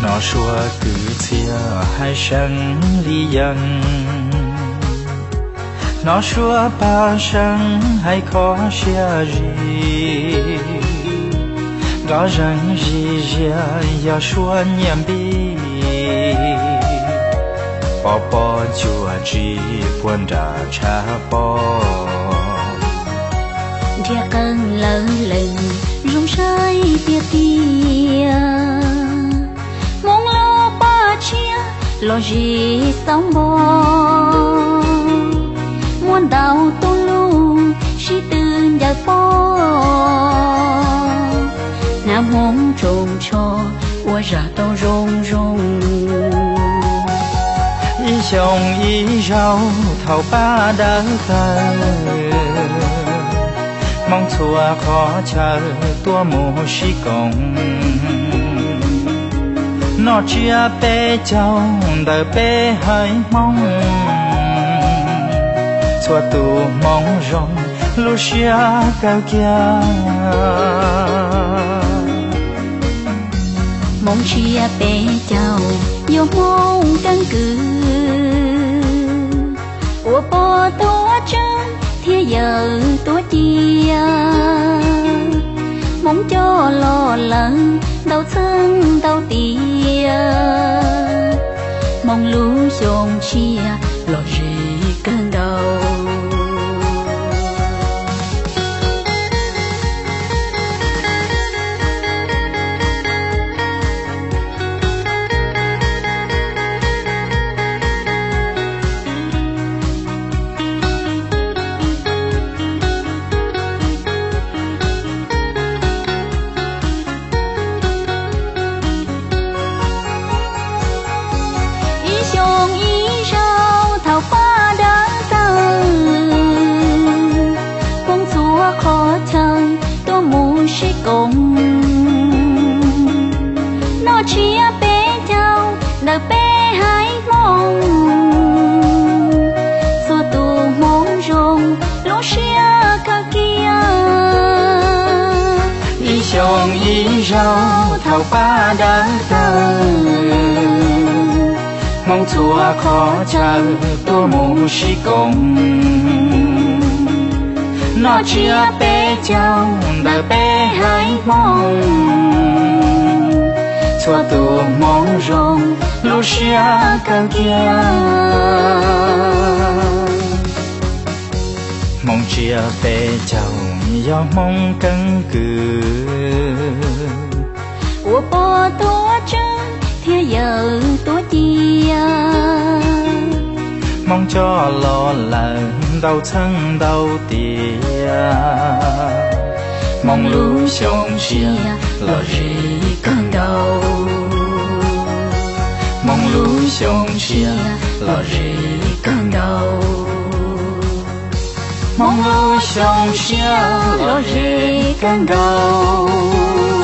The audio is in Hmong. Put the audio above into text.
Hnov suab kwv txhiaj hais seev li yees, hnov suab paj seev hais kho siab zim, nkoj zeeg zim ziab yog suab nyiaj npib, pov pob cuam tsis puag nram tshav pob. Nrhiav qee lawv lees zoo saib tiag tiag, Hmoob lub paj tshiab los zis xauv npo, muaj ntau tus lus sib tw ncaws pob, hnav Hmoob tsoos tsho ua zaj tau zoo zoo. Ib xyoo ib zaug thaum paj dawb tawg, Hmoob txhua qhov chaw tuaj mus sib koom, noj tsiab peb caug ntawm peb haiv Hmoob, txhua tus Hmoob zoo lub siab kawg kiag. Hmoob tsiab peb caug yog Hmoob keeb kwm, ua pog tuav tswv thiab yawm tuav ci, Hmoob coj los lawm ntau txheej ntau tiam, Hmoob lub xyoo tshiab los zis kawg nkaus. Ib xyoo ib zaug thaum paj dawb tawg, Hmoob txhua qhov chaw tuaj mus sib koom, noj tsiab peb caug ntawm peb haiv Hmoob, txhua tus Hmoob zoo lub siab kawg kiag. Ib xyoo ib zaug thaum paj dawb tawg, Hmoob txhua qhov chaw tuaj mus sib koom, noj tsiab peb caug ntawm peb haiv Hmoob, txhua tus Hmoob zoo lub siab kawg kiag. Hmoob tsiab peb caug yog Hmoob keeb kwm, ua pog tuav tswv thiab yawm tuav ci, Hmoob coj los lawm ntau txheej ntau tiam, Hmoob lub xyoo tshiab los zis kawg nkaus. Hmoob lub xyoo tshiab los zis kawg nkaus. Hmoob lub xyoo tshiab los zis kawg nkaus.